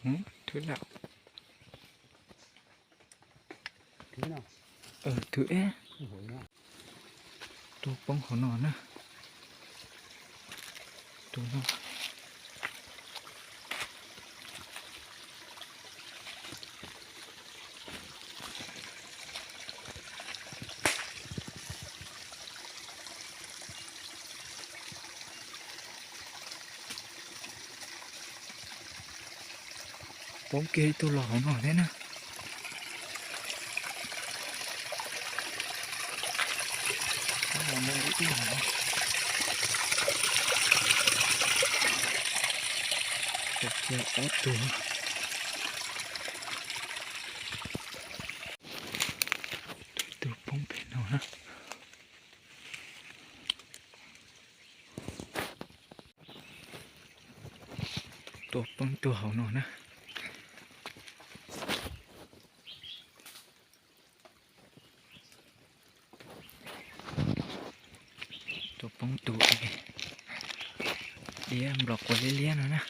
Thwb lawm. Thwb ib. Tua poob hauv no na. Tua no. Poob kiag ib tug los hauv no thiab na. Kiag ob tug. Tus poob pem no na. Tua poob tug hauv no na. Tua poob tus diab nplos quas liab liab no na.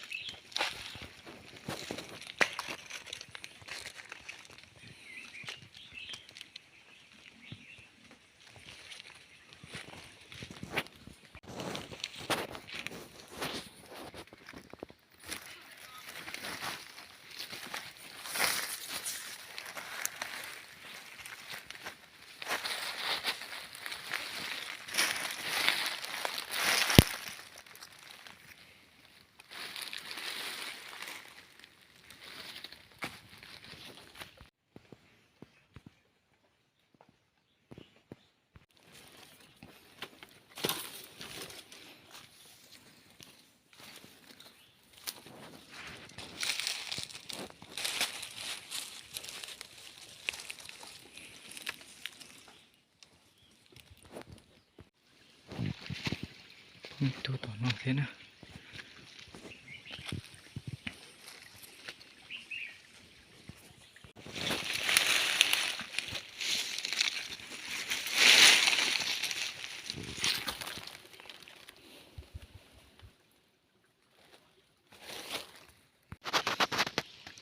Poob tug tom no thiab na.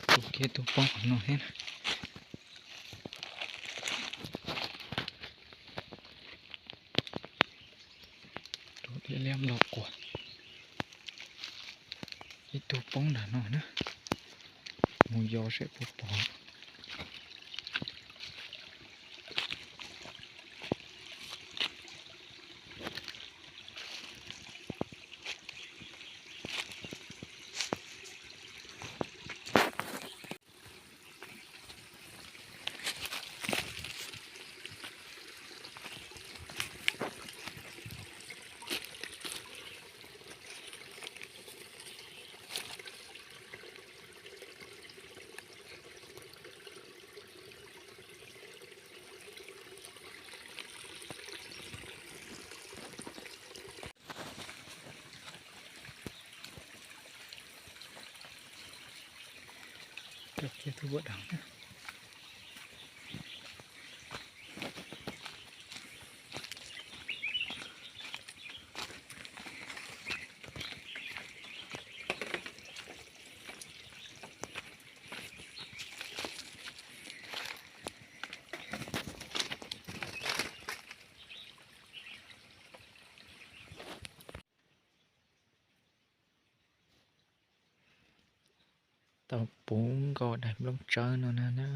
Tus kiag tus poob qhov no thiab na. Tus diab liab nplos quas. Ib tug poob nram no na. Mus yos seb puas pom. Coj kiag tug puag dam na. Tau puv nkaus daim nplooj tsawb no na na.